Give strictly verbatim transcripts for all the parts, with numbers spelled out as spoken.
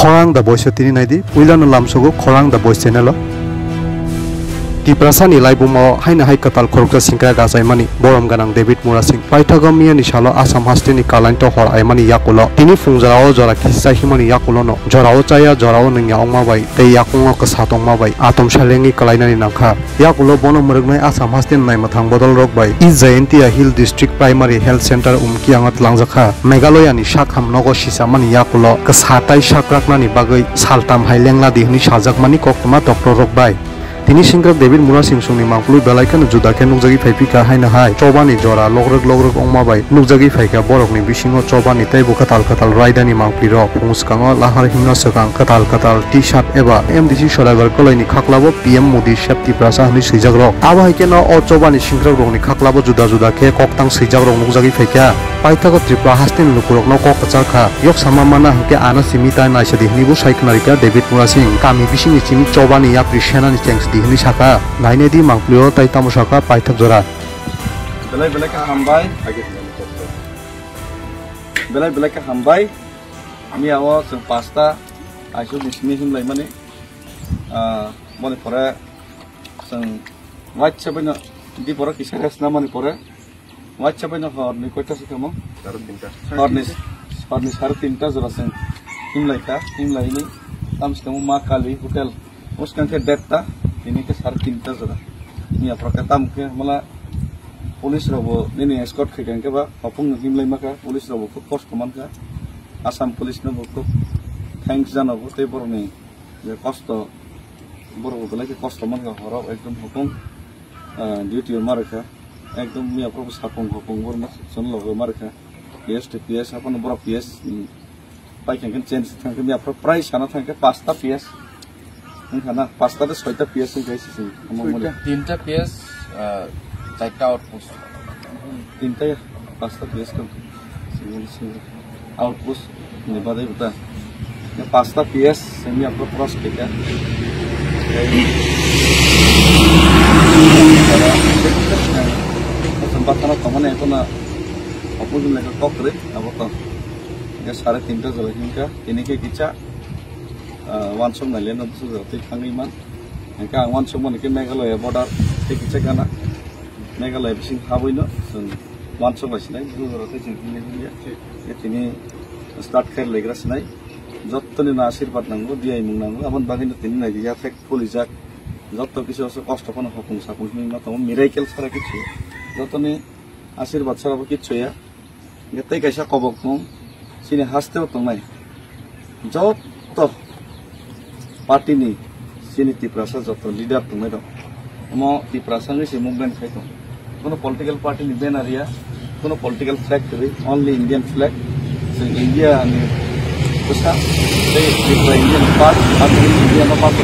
Khorang da Boys o tini naidi, puilano lamsogo Khorang da Boys channel o. Tiprasa ni laibuma o haino hai kwtal khoroksa singkrak achaimani borom gwnang David Murasing. Paithago miyani salo Assam haste ni kalainto hor aimani yakulo, tini phung jora o jora kisa himani yakulo no, jora o chaya, jora o nungya ongma bai, tei yakung o kwsa tongma bai, atom salengwi kwlainani nangkha. Yakulo bono mwrwknai Assam haste ni naimwthang bodol rok bai East Jaintia Hill District Primary Health Center Umkiang o twlangjakha. Meghalaya ni sakham nogo sichamani yakulo kwsa tai sakraknani bagwi saltam hai lengla di hwnwi sajakmani koktwma doctor rok bai. Tini singkrak David Murasing songni mangpilwi belai kheno juda khe nukjagwi phaiphikha haino hai chobani jora logrwk logrwk ongma bai nukjagwi phaikha borokni bisingo chobani teibo kwtal kwtal raidani mangpilirok. Phung swkango lahar himna swkang kwtal kwtal T-shirt eba M D C Sodagar Kolaini khaklabo P M Modi Save Tiprasa hwnwi swijakrok. Abo hai kheno o chobani singkrakrokni khaklabo juda juda khe koktang swijakrok nukjagwi phaikha. Paithago Tripura hasteni lukurokno kok kwchar kha. Yok sama mana hwnkhe ano simi ta naisadi hwnwi bo sai khwnarikha David Murasing. Kami bisingni simi chobani yapri senani chengsidi hwnwi sakha. Nainedi mangpilio tai tamo sakha paithak jora. Belai belai khe hambai. Belai belai khe hambai. Miya o chwng pasta aisuk ni simi himlaimani. Ah, moni pore chwng waitsa baino di pore kisa rest namani pore. Waitsa baino horni koita se tamo? Sare tinta. Horni, horni sare tinta jora chwng himlaikha, himlaini tam se tamo Ma Kali Hotel. Muskang khe derta, tini khe sare tinta jora. Miya pore khe tam khe mala police rok bo nini escort khai khe ba hopung no himlai maka, police rok bo khub kosto mankha. Assam police no bo khub thanks jana bo tei borok ni je kosto, borok bo belai khe kosto mankha, horo ekdom hopung, ah, duty o ma rwkha. Ekdom miya pore bo sapung hopung borok no chwng logo ma rwkha. P S to P S haphano borok P S, mm, pai khe change thang khe miya pore prai sana thang khe pasta P S. Wngkha na, pasta tei soita P S wngkha sisi. Omo mole. Soita. Tinta P S, ah, charta outpost. Tinta ya, pasta P S kau. Single, single. Outpost ni badai buta. Ya, pasta P S, semi apa cross kita. Kesempatan apa mana itu na? Apa tu mereka kok deh, apa tuh? Ya, sare tinta jora hingka, ini ke kicha. Ah, wansuk nai le no bwswk jora twi thangwi man. Hwnkhe ang wansuk mani khe Meghalaya border tei kisa gana. Meghalaya bising habwi no chwng wansuk bai sinai, bwswk jora tei chwng hinwi hinwi ya. Tei tini start khe legra sinai. Jottoni no asirwad nango, diyaimung nango, aboni bagwi no tini nai ya thek phulijak. Jotto kisa kosto phano hopung sapung hinwi ma tongo, miracle sara kichu. Jottoni asirwad sara bo kichu ya. Hingke tei kaisa kobokmung chini hasteo tongnai joto party ni chini Tiprasa joto leader tongnai rok. Omo Tiprasa wngwi se movement khai tong. Kono political party ni banner ya, kono political flag kwrwi, only Indian flag. Chwng India ni bwsa tei Tripura India ni part, Tripura India no part.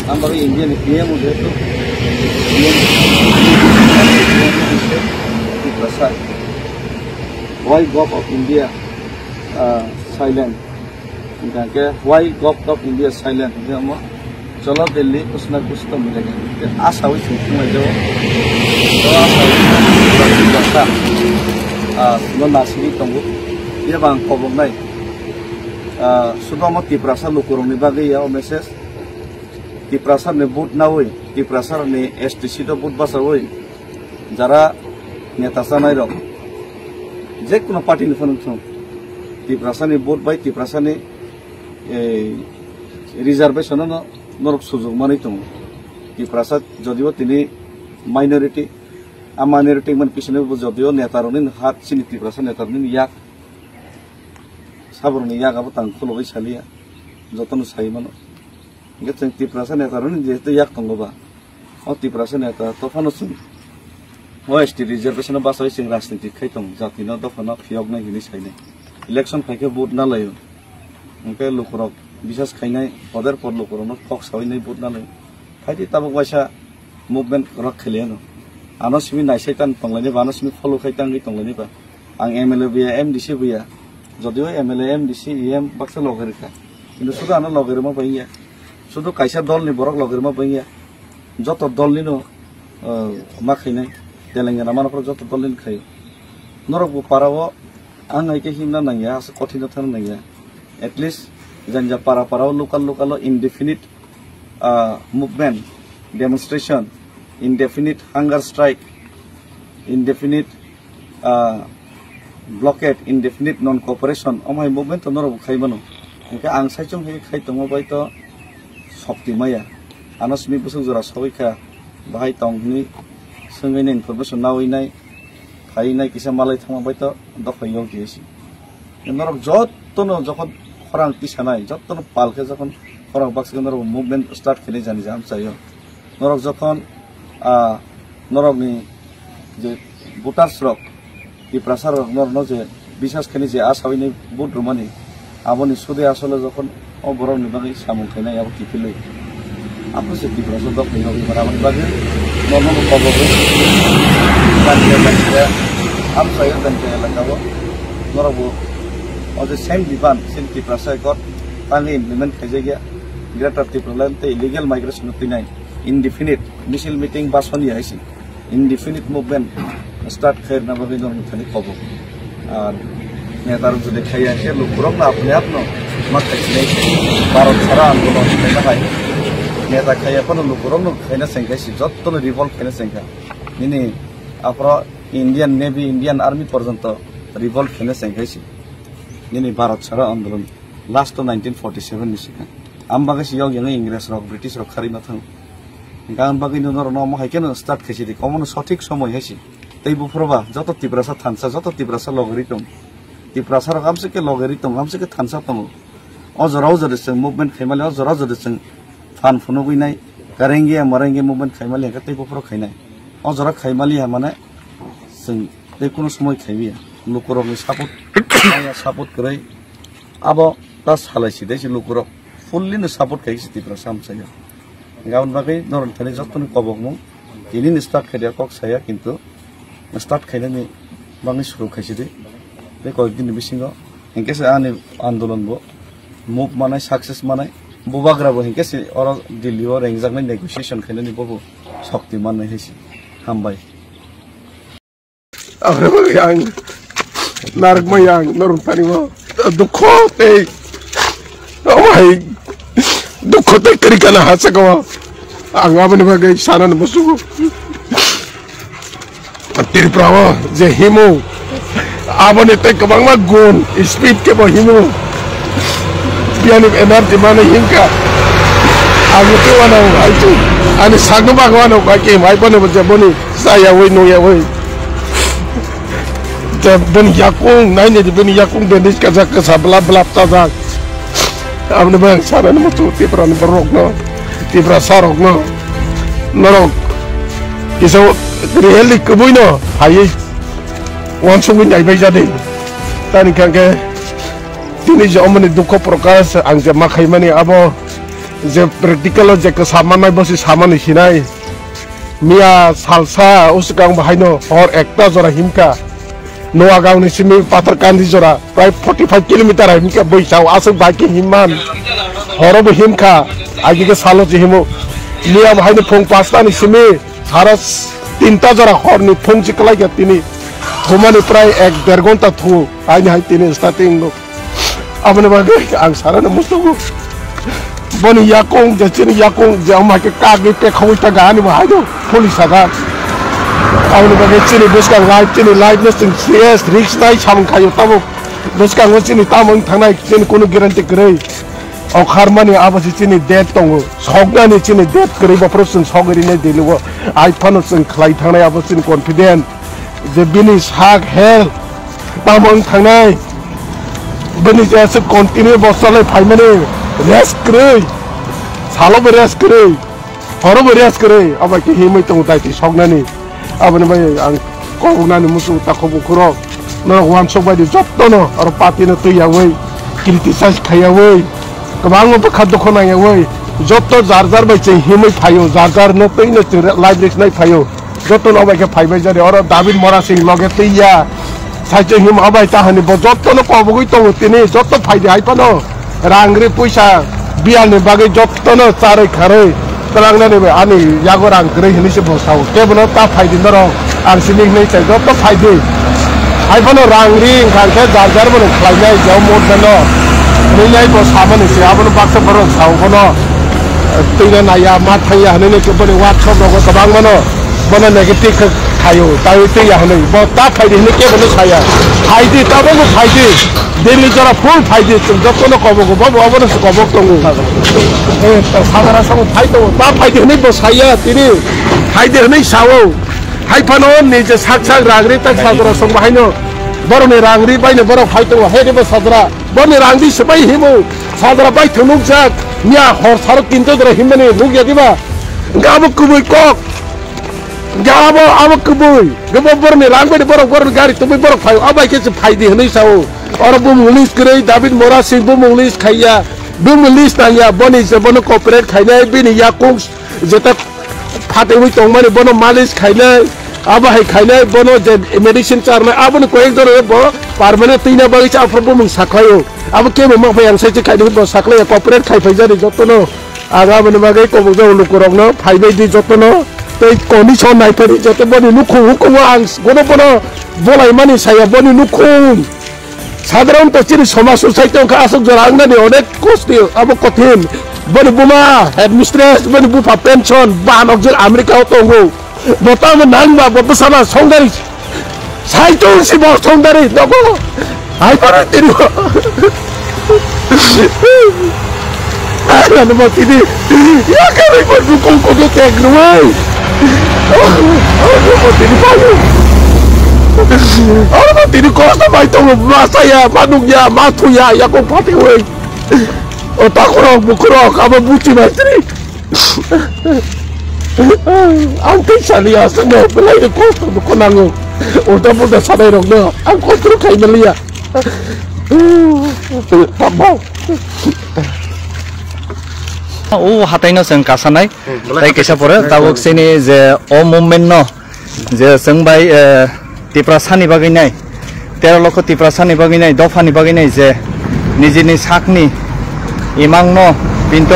Ang bagwi India ni P M jehetu P M Tiprasa. Why Gov of India, ah, silent? Hingke why Gov of India silent? Hingke omo cholo Delhi kuch na kuch to milega. Hingke asa wi sing sing lai jao. To asa wi sing sing lai jao. Ah, no nasiri tongo. Ye bang kobong nai. Ah, sudo mo Tiprasa lukurong ni bagwi ya o message. Tiprasa ni vote nawi, Tiprasa ni S T C to vote basawi. Jara neta sanai rok, je kono party ni phano thung, Tiprasa ni vote bai Tiprasa ni, eh, reservation no norok sujok manwi tongo. Tiprasa jodio tini minority, a minority man pisini bo jodio neta rokni hat chini Tiprasa neta rokni yak, saborokni yak abo tang khulogwi saliya, jotono sai mano. Hingke chwng Tiprasa neta rokni jehetu yak tongo ba, o Tiprasa neta to phano chwng O S T reservation o basawi chwng rajniti khai tong, jati no dopha no phiyok nai hinwi sai nai. Election phai khe vote na laio. Hingke lukurok bisas khainai, poder por lukurok no kok sawi nai vote na laio. Phaidi tabuk waisa movement rok kheliya no. Ano simi naisai tan tong laini ba, ano simi follow khai tangwi tong laini ba. Ang M L A buya, M D C buya. Jodio M L A, M D C, E M baksa loge rikha. Kintu sudu ano loge rima baiya. Sudu kaisa dol ni borok loge rima baiya. Joto dol ni no, uh, ma khainai. Telengana mano joto dol ni khai. Norok bo para o ang hai khe himna nangya, asa kothina thang nangya. At least Janja para para o local local o indefinite, ah, movement, demonstration, indefinite hunger strike, indefinite, ah, blockade, indefinite non cooperation, omo hai movement to norok bo khai mano. Hingke ang saichung hai khai tongma bai to sokti maya. Ano simi bwswk jora sogwi kha, bahai tong hwnwi swngwi nai information nawi nai, khai nai kisa malai thangma bai to dophai yok di si. Norok jottono jokhon khorang tisanai, jottono pal khe jokhon khorang baksa norok movement start khainai jani jaham chaio. Norok jokhon, ah, norokni je voters rok, Tiprasa rok norokno je bisas khainai je asawini vote rwmani, aboni sude asole jokhon o borokni bagwi samung khainai abo kiphilwi. Aphuru se Tiprasa dok ni nokni mara mani bagwi norokno bo kobogwi. Amchaio Dantiya elaka o norok bo o je same demand sini Tiprasa Accord tangwi implement khaijakya. Greater Tipraland tei illegal migration no twinai indefinite misil meeting basoni hai si indefinite movement start khairna bagwi norokni thani kobok. Ar neta rok jodi khaiya khe lukurok no apni apno ma khaisini Bharat sara andolon khaina hai neta khaiya phano lukurok no khaina chengkha si jotto no revolt khaina chengkha. Nini aphro Indian Navy, Indian Army porjonto revolt khaina chengkha si. Nini Bharat sara andolon last to nineteen forty seven ni sikha. Am bagwi si yok yang Ingres rok, British rok khari ma thang. Hingke ang bagwi no norok no omo hai khe no start khaisi di. Omo no sothik somoi hai si. Tei buphuru ba joto Tiprasa thansa, joto Tiprasa logeri tong. Tiprasa rok amse khe logeri tong, amse khe thansa tongo. O jora o jora chwng movement khaimali, o jora o jora chwng phan phunugwi nai. Karenge marenge movement khaimali hingke tei buphuru khainai. O jora khaimali ha mane chwng tei kuno somoi khaimiya. Lukurok ni support, support kwrwi. Abo ta salai si dei si lukurok fully no support khai si Tiprasa amchaio. Hingke aboni bagwi norok thani jottoni kobokmung tini ni start khai dia kok saya kintu start khainani bagwi suru khai si di. Tei koyek din ni bisingo hingke se ani andolon bo move manai success manai bubagra bo hingke se oro Delhi o rengjaknai negotiation khainani bobo sokti mannai hai si. Hambai. Aboni bagwi ang narwkma yang norok thani o dukho tei omo hai dukho tei kwrwi kana ha saka o ang aboni bagwi sanani muchungo. Tripura o je himo aboni tei kwbangma gun speed khe bo himo. Biyani energy mani himkha. Ang tei uanao hai ani sakno bagwi uanao bai khe himai boni bo je boni. Chayawi nungyawi. Je bini yakung, naini di bini yakung bandage kajak kasa blap blap tajak. Aboni bai ang sanani muchungo Tiprani borokno, Tiprasa rokno, norok kisa really kwbwino phaiwi uansugwi naibai jadi. Tani kha khe tini je omoni dukho prokash ang je ma khaimani abo je practical o je kwsa mannai bo se samani sinai. Miya salsa o swkang bo haino hor ekta jora himkha. Noagang ni simi Pathar Kandi jora prai forty five kilometer hai himkha, bwsao aswk bai khe himman. Horo bo himkha, agi khe salo se himo. Miya bo haino phung pasta ni simi sara tinta jora hor ni phung si kwlai kha tini. Thumani prai ek der ghonta thu, haini hai tini starting o. Aboni bagwi ang sanani muchungo. Boni yakung, je chini yakung, je omo hai khe kagwi pekhaui ta gani bo hai do, phuli saka. Aboni bagwi chini bwskang life, chini life no chwng serious risk nai samung khaio tabuk. Bwskango chini tamo wng thangnai, chini kunu guarantee kwrwi. Okharmani abo se chini date tongo. Soknani chini date kwrwi, bophuru chwng sogwi rinai dili o. Ai phano chwng khlai thangnai abo chini confident. Je bini sak hell tamo wng thangnai, bini je aswk continue bo chalai phaimani rest kwrwi, salo bo rest kwrwi, horo bo rest kwrwi, abo khe himwi tongo daiti soknani. Aboni bai ang kok nani muchung takhuk bukhurok norok uansuk bai di jottono oro party no twi yaui criticize khai yaui kwbangma bwkha dukhu nang yaui jotto jar jar bai chwng himwi phaio, jar jar no twi no chwng live risk nai phaio. Joto no bai khe phaibai jani oro David Mora Singh loge twi ya. Saichung him abai ta hani bo joto no kobogwi tongo tini joto phaidi hai phano rang ri puisa biyal ni bagwi joto no charwi kharwi twlang nani bai ani yago rang kwrwi hini se bo sao. Kebo no ta phaidi norok ang sini hinwi chai joto phaidi. Hai phano rang ri wngkha khe jar jar bono khlai nai je o movement no. Nini bo samani se, abono baksa borok sao bono, eh, twi na naiya, ma thangya hinui nai boni workshop rogo kwbang mano, bono negative khe khaio, taiwi twiya hinui, bo ta phaidi hinui kebono saya, phaidi, tabukbo phaidi, Delhi jora full phaidi, chwng jotono kobogo, bobo obono se kobok tongo. Eh, sajra songo phai tongo, ta phaidi hinui bo saya, tini phaidi hinui sao, hai phano nije sak sak rang ri tak sajra songbo haino, borokni rang ri baino borok phai tongo, hai ri bo sajra. Boni rang di swbai himo, sajra bai thwnukjak, miya hor saro kinto dora himmani nukya diba? Hwnkhe abo kubui kok, hwnkhe abo, abo kubui, hwnkhe bo borokni rang bai borok, borokni gari tubui borok phaio, abo hai khe se phaidi hinui sao. Oro bumung list kwrwi, David Mora Singh bumung list khaiya, bumung list nangya, boni je bono cooperate khainai, bini yakung jeta phataiwi tongmani bono malis khainai, abo hai khainai, bono je medicine charnai, aboni koyek jora bo permanent twina bagwi se aphuru bumung saklaio. Abo kebo mangphai ang sai se khainai bo saklaio, cooperate khai phaijani jotono. Ang aboni bagwi kobokjak lukurokno phaibai di jotono. Tei condition naiphai di joto boni nukhung hukhungo ang gono bono bolaimani saya boni nukhung. Sadharon to chini somaj o sai tongkha aswk jora wngnani onek kosti abo kothin. Boni buma headmistress, boni bupha pension, bahan okjil America o tongo. Bo tamo nang ba bo bwsana songdari. Sai tong si bo songdari nogo. Hai para tini. Ano mo tini. Ya kami mo dukung ko do tek nuai. Ano mo tini payu. Ano mo tini kosto bai tongo masaya, manukya, mathuya, yako pati wei. O takurok, bukurok, abo buchi bai tini. Ang tei saliya, aswkno belai ni kosto nukho nango. Ulta pulta sanai rokno ang control khai maliya. O hatai no chwng kasanai. Hmm, belai tei hatai kisa pore kasanai. Tabuk sini je o movement no je chwng bai, eh, Tiprasani bagwi nai, tero lokho Tiprasani bagwi nai, dophani bagwi nai je nijini sakni imangno pinto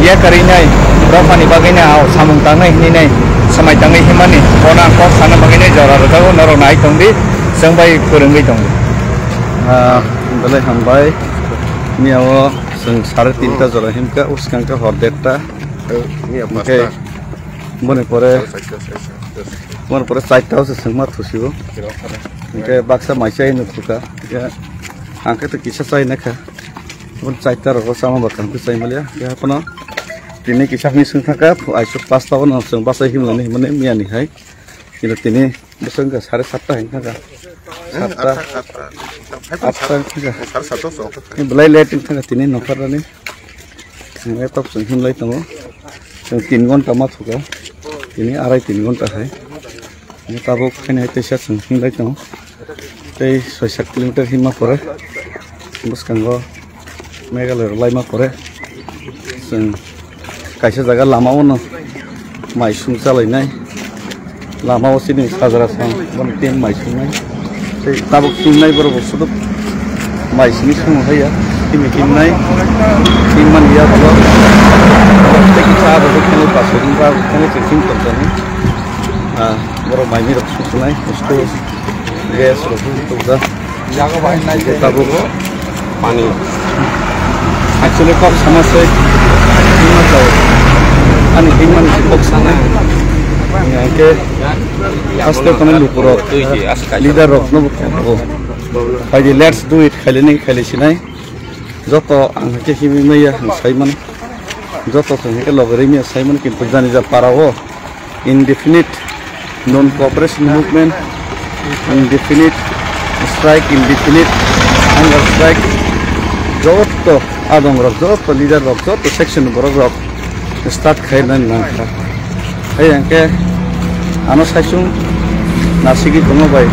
yakarwi nai, dophani bagwi nai, ao samung tangnai hinwi nai, swmai tangwi himani, bono ang kok sana bagwi nai jora rwjago, norok nai tongdi, chwng bai kwrwngwi tongdi. Ah, belai hambai. Miya o chwng sare tinta jora himkha, uskang khe hor derta. Miya hwnkhe pasta. Boni pore, boni pore charta o se chwngma thusigo. Hwnkhe baksa mai chai no thuka. Hwnkhe ang khe to kisa chai nakha. Boni charta rogo chama ba kaham khe chai maliya. Hwnkhe haphano tini kisa hwnwi swng thangkha, aisuk pasta o no chwng bachai himlani himani miya ni hai. Kino tini bwswk wngkha sare satta hai wngkha. Satta. Atta, atta. Atta wngkha. Sare satta o chwng wngkha. Belai late wngkha tini nokharnani. Laptop chwng himlai tongo. Chwng tin ghonta ma thuka. Tini arai tin ghonta hai. Tabuk phainai teisa chwng himlai tongo. Tei soi sat kilometer himma pore bwskango Meghalaya rok laima pore chwng kaisa jaga lama o no mai sung chalainai. Lama o chini sajra sang bono tin mai sungnai. Tei tabuk tingnai borok bo suduk mai sini sung haiya. Tini tingnai tin man ya bolo. Tei kisa abo bo khenai paso din ba khenai se tin tong tong. Ah, borok mai ni rok sung sunai. Usto gas rok sung tong da. Jaga bahai nai tabuk. Pani. Actually, kok sama se himma chao. Ani himma ni kok sana. Hingke haste kono lukurok, leader rok no buko. Phaidi, let's do it, khailini khaili sinai. Joto ang hake himwi maya ang sai mano. Joto thang hake logori maya sai mano, kintu jani ja para o. Indefinite non-cooperation movement, indefinite strike, indefinite hunger strike, joto adong rok, joto leader rok, joto section borok rok start khainani nangkha. Hai hwnkhe ano saichung nasigwi tongo bai.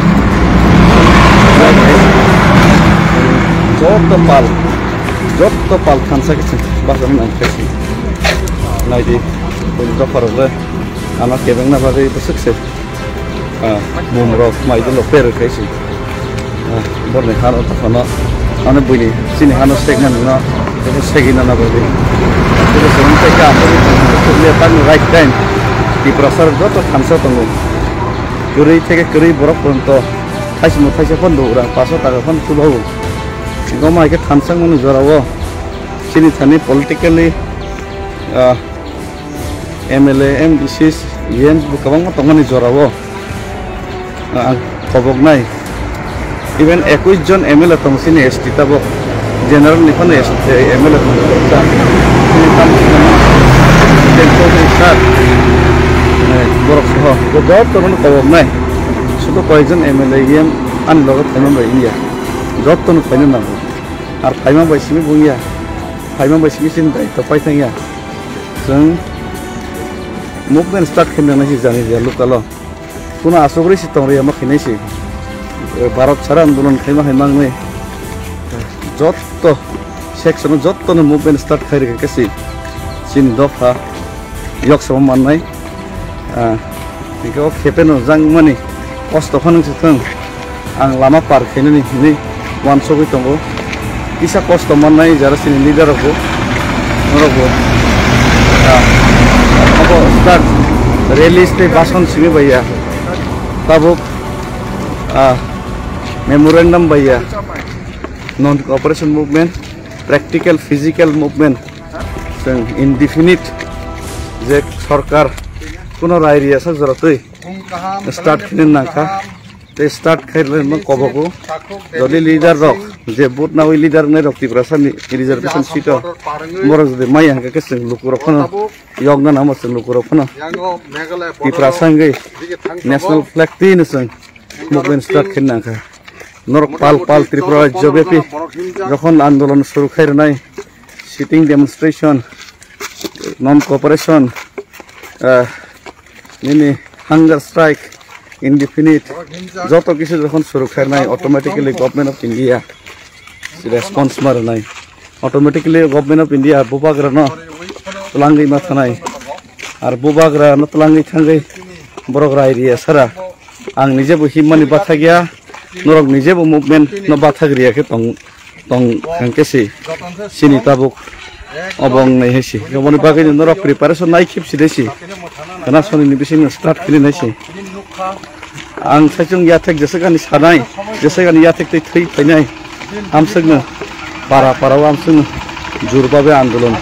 Joto pal, joto pal thansa khe chwng bachana nangkha. Naidi, buini dopha rok le. Ano kebengna bagwi bwswk se, ah, mum rok mai dolo per khai se. Ah, borni hano tophano, ano buini chini hano segna nungna, ebo segina na bagwi. Ebo segna tei ka, abo ni tangni right time. Tiprasa rok joto thansa tongo. Kwrwi theke kwrwi borok ponto. Thaisimo thaisa phano dura, paso taka phano chubago. Goma hai khe thansa mani jora o chini thani politically, ah, M L A, M D Cs, E Ms bo kwbangma tongmani jora o, ah, ang koboknai. Even ekwis jon M L A tong chini S T tabok. General ni phano S T, M L A tong koboksa. Chini tamo Chaudhary sir, eh, borok soho. Bo jotono koboknai. Sudo koyekjon M L A, E M ani loge phaima bai wngya. Jotono phaina nango. Ar phaima bai simi bo wngya. Phaima bai simi chini daitw pai thangya. Chwng movement start khaina nai si jani je local o. Kuno asugri si tong rwya ma khainai si. Bharat sara andolon khaima hai mangnai. Jotto section o jotto no movement start khai rwkha khe si. Chini dopha yok sama mannai. Ah, hingke o khepe no jang mani kosto phano se thang. Ang lama par khainani hinwi uansugwi tongo. Kisa kosto mannai jara chini leader rokbo, norokbo. Ah, abo start rally tei bason simi bai ya. Tabuk, ah, memorandum bai ya. Non cooperation movement, practical, physical movement. Chwng indefinite je sorkar kuno rai riya sak jora twi start khini nangkha. Tei start khairokma kobogo. Jodi leader rok je vote nawi leader nai rok Tiprasa ni reservation seat o borok jodi mai hangkha khe chwng lukurok phano yokna namo chwng lukurok phano Tiprasa hwngwi national flag twi no chwng movement start khaina nangkha. Norok pal pal Tripura rajyo byapi jokhon andolon suru khairwnai, sitting demonstration, non cooperation, ah, nini hunger strike, indefinite, joto kisu jokhon suru khairnai automatically Government of India response ma rwnai. Automatically Government of India bubagra no twlangwi ma thanai. Ar bubagra no twlangwi thangwi borok rai riya sara. Ang nije bo himmani bathakya, norok nije bo movement no bathak riya khe tong tong hangke si chini tabuk obo wngnai hai si. Oboni bagwi norok preparation nai khip si dei si. Khana soni ni bising start khini nai si. Ang saichung yathek jesakani sanai, jesakani yathek tei thwi phainai. Amswkno para para o amswkno jur babe andolon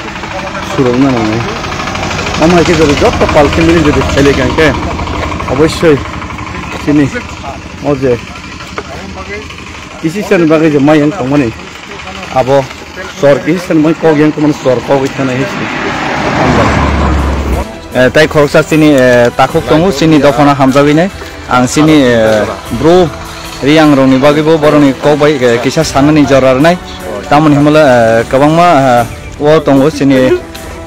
surungna nangnai. Omo hai khe jodi jotto pal khe mili jodi khailai kha hwnkhe obossoi chini o je Kisi sen bagwi je mai yang tongmani. Abo sor kisi sen mai kok yang tongmani sor kok ikha nai hisi. Eh, tai khoroksa chini, eh, takhuk tongo, chini dophano hamjagwi nai. Ang chini, eh, bro Riyang rokni bagwi bo borokni kok bai, eh, kisa sanani jora rwnai. Tamoni himle, eh, kwbangma, eh, o tongo chini,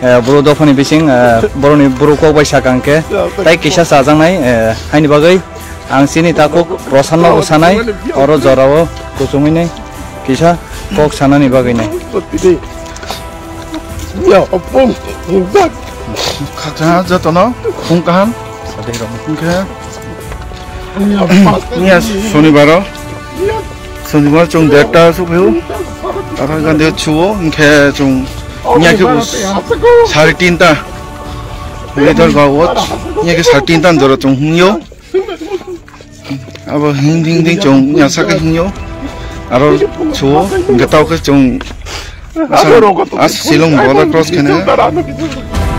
eh, bro dophani bising, eh, borokni bro kok bai sakang khe. Tai kisa chajaknai, eh, haini bagwi Ang chini takhuk Prosanno bwsanai, oro jorao kuchumui nai kisa kok sanani bagwi nai. Khakha jotono khung kaham. Hwnkhe niya sonibaro, sonibaro chwng derta sukphio. Aro gandeo chuo, hwnkhe chwng niya khe sari tinta. Leader gawo, niya khe sari tinta jora chwng hungyo. Abo hing ding ding chwng nya saka hingyo. Aro chuo hingke tao khe chwng asa, asa silong border cross khene.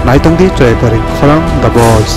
Naitong di Chayatari Khorang The Voice.